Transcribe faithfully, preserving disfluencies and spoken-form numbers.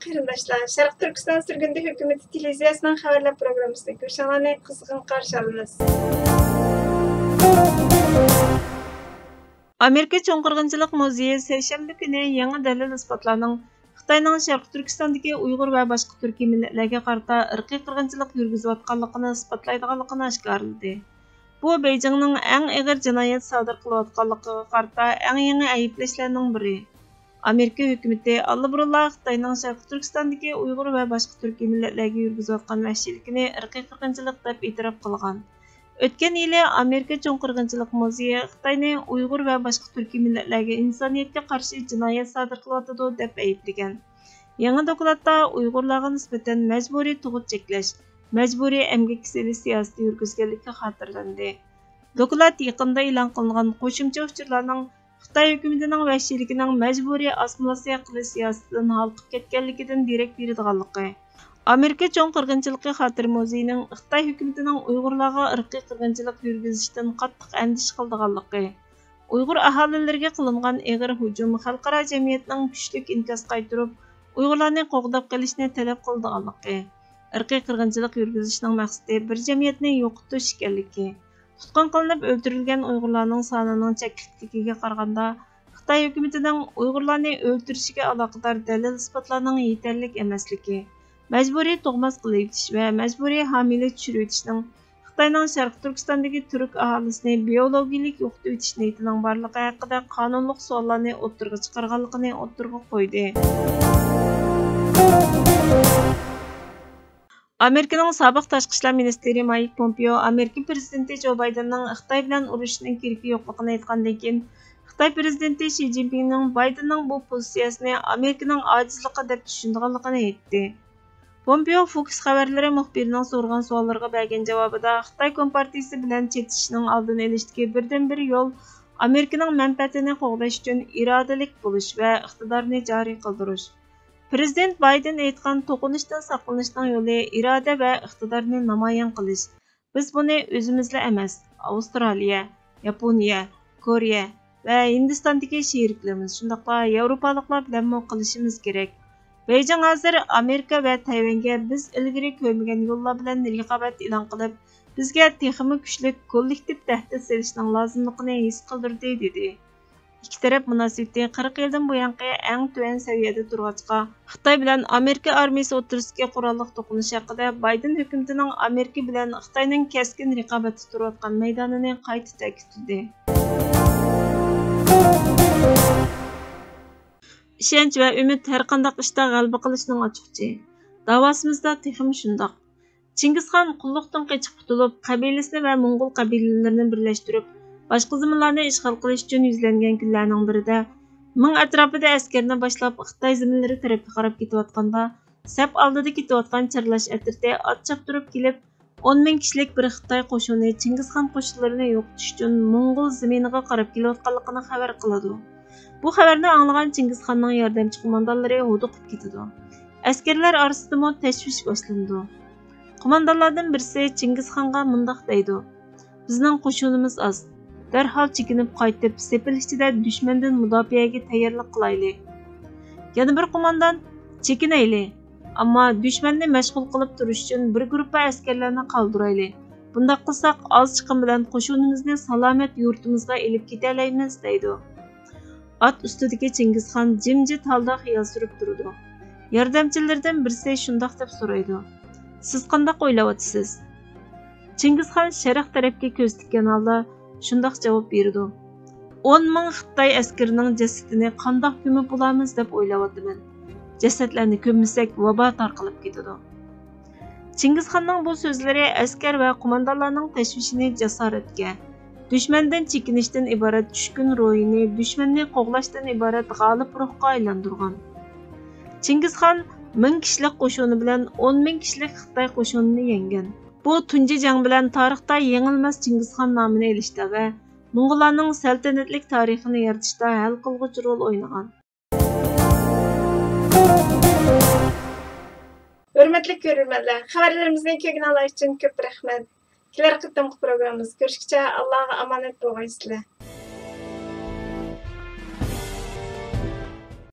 قېرىنداشلار، شەرقىي تۈركىستان سۈرگۈندە ھۆكۈمىتى تېلېۋىزىيەسىنىڭ خەۋەرلەر پروگراممىسىدىكى كۆرۈشۈڭلارنى قىزغىن قارشى ئالىمىز. ئامېرىكا چوڭ قىرغىنچىلىق مۇزېيى سەيشەنبە كۈنى يېڭى دەلىل-ئىسپاتلارنىڭ خىتاينىڭ شەرقىي تۈركىستاندىكى ئۇيغۇر ۋە باشقا تۈركىي مىللەتلەرگە قارىتا ئىرقىي قىرغىنچىلىق يۈرگۈزۈۋاتقانلىقىنى ئىسپاتلايدىغانلىقىنى ئاشكارىلىدى. بۇ بېيجىڭنىڭ ئەڭ ئېغىر جىنايەت سادىر قىلىۋاتقانلىقىغا قارىتا ئەڭ يېڭى ئەيىبلەشلەرنىڭ بىرى. ئامېرىكا ھۆكۈمىتى ئاللىبۇرۇنلا خىتاينىڭ شەرقىي تۈركىستاندىكى ئۇيغۇر ۋە باشقا تۈركىي مىللەتلەرگە يۈرگۈزۈۋاتقان ۋەھشىيلىكىنى ئىرقىي قىرغىنچىلىق دەپ ئېتىراپ قىلغان. ئۆتكەن يىلى ئامېرىكا چوڭ قىرغىنچىلىق مۇزېيى خىتاينى ئۇيغۇر ۋە باشقا تۈركىي مىللەتلەرگە ئىنسانىيەتكە قارشى جىنايەت سادىر قىلىۋاتىدۇ دەپ ئەيىبلىگەن. يېڭى دوكلاتتا ئۇيغۇرلارغا نىسبەتەن مەجبۇرىي تۇغۇت چەكلەش، مەجبۇرىي ئەمگەككە سېلىش سىياسىتى يۈرگۈزگەنلىكى خاتىرىلەندى. دوكلات يېقىندا ئېلان قىلىنغان قوشۇمچە ئۇچۇرلارنىڭ خىتاي ھۆكۈمىتىنىڭ ۋەھشىيلىكىنىڭ مەجبۇرىي ئاسسىمىلياتسىيە قىلىش سىياسىتىدىن ھالقىپ كەتكەنلىكىدىن دېرەك بېرىدىغانلىقى، ئامېرىكا چوڭ قىرغىنچىلىقى خاتىرە مۇزېيىنىڭ خىتاي ھۆكۈمىتىنىڭ ئۇيغۇرلارغا ئىرقىي قىرغىنچىلىق يۈرگۈزۈشتىن قاتتىق ئەندىشە قىلىدىغانلىقى، ئۇيغۇر ئاھالىلىرىگە قىلىنغان ئېغىر ھۇجۇم خەلقئارا جەمئىيەتنىڭ كۈچلۈك ئىنكاس قايتۇرۇپ، ئۇيغۇرلارنى قوغداپ قېلىشنى تەلەپ قىلىدىغانلىقى، ئىرقىي قىرغىنچىلىق يۈرگۈزۈشنىڭ مەقسىتى بىر جەمئىيەتنى يوقىتىش ئىكەنلىكى، تۇتقۇن قىلىنىپ ئۆلتۈرۈلگەن ئۇيغۇرلارنىڭ سانىنىڭ چەكلىكلىكىگە قارىغاندا، خىتاي ھۆكۈمىتىنىڭ ئۇيغۇرلارنى ئۆلتۈرۈشىگە ئالاقىدار دەلىل-ئىسپاتلارنىڭ يېتەرلىك ئەمەسلىكى، مەجبۇرىي تۇغماس قىلىۋېتىش ۋە مەجبۇرىي ھامىلە چۈشۈرۈۋېتىشنىڭ خىتاينىڭ شەرقىي تۈركىستاندىكى تۈرك ئاھالىسىنى بىئولوگىيىلىك يوقىتىۋېتىش نىيىتىنىڭ بارلىقى ھەققىدە قانۇنلۇق سوئاللارنى ئوتتۇرىغا چىقارغانلىقىنى ئوتتۇرىغا قويدى. ئامېرىكىنىڭ سابىق تاشقى ئىشلار مىنىستىرى مايك پومپېئو ئامېرىكا پىرېزىدېنتى جو بايدېننىڭ خىتاي بىلەن ئۇرۇشۇشنىڭ كېرىكى يوقلۇقىنى ئېيتقاندىن كېيىن، خىتاي پىرېزىدېنتى شى جىنپىڭنىڭ بايدېننىڭ بۇ پوزىتسىيەسىنى ئامېرىكىنىڭ ئاجىزلىقى دەپ چۈشىنىدىغانلىقىنى ئېيتتى. پومپېئو فوكس خەۋەرلىرى مۇخبىرىنىڭ سورىغان سوئاللىرىغا بەرگەن جاۋابىدا، خىتاي كومپارتىيىسى بىلەن چېتىشىشنىڭ ئالدىنى ئېلىشتىكى بىردىنبىر يول ئامېرىكىنىڭ مەنپەئەتىنى قوغداش ئۈچۈن ئىرادىلىك بولۇش ۋە ئىقتىدارنى جارى قىلدۇرۇش. پىرېزىدېنت بايدېن ئېيتقان، توقۇنۇشتىن ساقلىنىشنىڭ يولى ئىرادە ۋە ئىقتىدارنى نامايان قىلىش. بىز بۇنى ئۆزىمىزلا ئەمەس، ئاۋسترالىيە، ياپونىيە، كورېيە ۋە ھىندىستاندىكى شېرىكلىرىمىز، شۇنداقلا ياۋروپالىقلار بىلەنمۇ قىلىشىمىز كېرەك. بېيجىڭ ھازىر ئامېرىكا ۋە تەيۋەنگە بىز ئىلگىرى كۆرمىگەن يوللار بىلەن رىقابەت ئېلان قىلىپ، بىزگە تېخىمۇ كۈچلۈك كوللېكتىپ تەھدىت سېلىشنىڭ لازىملىقىنى ھېس قىلدۇردى، دېدى. ئىككى تەرەپ مۇناسىۋىتى قىرىق يىلدىن بۇيانقى ئەڭ تۆۋەن سەۋىيەدە تۇرغاچقا، خىتاي بىلەن ئامېرىكا ئارمىيىسى ئوتتۇرىسىدىكى قوراللىق توقۇنۇش ھەققىدە بايدېن ھۆكۈمىتىنىڭ ئامېرىكا بىلەن خىتاينىڭ كەسكىن رىقابەتتە تۇرۇۋاتقان مەيدانىنى قايتا تەكىتلىدى. ئىشەنچ ۋە ئۈمىد ھەرقانداق ئىشتا غەلىبە قىلىشنىڭ ئاچقۇچى. داۋاسىمىزدا تېخىمۇ شۇنداق. چىڭگىزخان قۇللۇقتىن قېچىپ قۇتۇلۇپ، قەبىلىسىنى ۋە موڭغۇل قەبىلىلىرىنى بىرلەشتۈرۈپ، باشقا زېمىنلارنى ئىشغال قىلىش ئۈچۈن يۈزلەنگەن كۈنلەرنىڭ بىرىدە، مىڭ ئەتراپىدا ئەسكەرنى باشلاپ، خىتاي زېمىنلىرى تەرەپكە قاراپ كېتىۋاتقاندا، سەپ ئالدىدا كېتىۋاتقان چارلاش ئەترىتى ئات چاپتۇرۇپ كېلىپ، ئون مىڭ كىشىلىك بىر خىتاي قوشۇنى چىڭگىزخان قوشۇنلىرىنى يوقىتىش ئۈچۈن موڭغۇل زېمىنىغا قاراپ كېلىۋاتقانلىقىنى خەۋەر قىلىدۇ. بۇ خەۋەرنى ئاڭلىغان چىڭگىزخاننىڭ ياردەمچى قوماندانلىرى ھودۇقۇپ كېتىدۇ. ئەسكەرلەر ئارىسىدىمۇ تەشۋىش باشلىنىدۇ. قوماندانلاردىن بىرسى چىڭگىزخانغا مۇنداق دەيدۇ: «بىزنىڭ قوشۇنىمىز ئاز. دەرھال چېكىنىپ قايتىپ، سېپىل ئىچىدە دۈشمەندىن مۇداپىئەگە تەييارلىق قىلايلى.» يەنە بىر قوماندان: «چېكىنەيلى، ئەمما دۈشمەننى مەشغۇل قىلىپ تۇرۇش ئۈچۈن بىر گۇرۇپپا ئەسكەرلەرنى قالدۇرايلى. بۇنداق قىلساق، ئاز چىقىم بىلەن قوشۇنىمىزنى سالامەت يۇرتىمىزغا ئېلىپ كېتەلەيمىز» دەيدۇ. ئات ئۈستىدىكى چىڭگىزخان جىمجىت ھالدا خىيال سۈرۈپ تۇرىدۇ. ياردەمچىلىرىدىن بىرسى شۇنداق دەپ سورايدۇ: «سىز قانداق ئويلاۋاتىسىز؟» چىڭگىزخان شەرق تەرەپكە كۆز تىككەن ھالدا شۇنداق جاۋاب بېرىدۇ: «ئون مىڭ خىتاي ئەسكىرىنىڭ جەسىتىنى قانداق كۆمۈپ بولارمىز دەپ ئويلاۋاتىمەن. جەسەتلەرنى كۆممىسەك، ۋابا تارقىلىپ كېتىدۇ.» چىڭگىزخاننىڭ بۇ سۆزلىرى ئەسكەر ۋە قوماندانلارنىڭ تەشۋىشىنى جاسارەتكە، دۈشمەندىن چېكىنىشتىن ئىبارەت چۈشكۈن روھىنى دۈشمەننى قوغلاشتىن ئىبارەت غالىب روھقا ئايلاندۇرغان. چىڭگىزخان مىڭ كىشىلىك قوشۇنى بىلەن ئون مىڭ كىشىلىك خىتاي قوشۇنىنى يەڭگەن. بۇ تۇنجى جەڭ بىلەن تارىختا يېڭىلمەس چىڭگىزخان نامىنى ئېلىشتا ۋە موڭغۇللارنىڭ سەلتەنەتلىك تارىخىنى يارىتىشتا ھەل قىلغۇچ رول ئوينىغان. ھۆرمەتلىك كۆرۈرمەنلەر، خەۋەرلىرىمىزنى كۆرگىنىڭلار ئۈچۈن كۆپ رەھمەت. كېلەر قېتىمقى پروگراممىمىزدا كۆرۈشكىچە ئاللاغا ئامانەت بولغايسىلەر.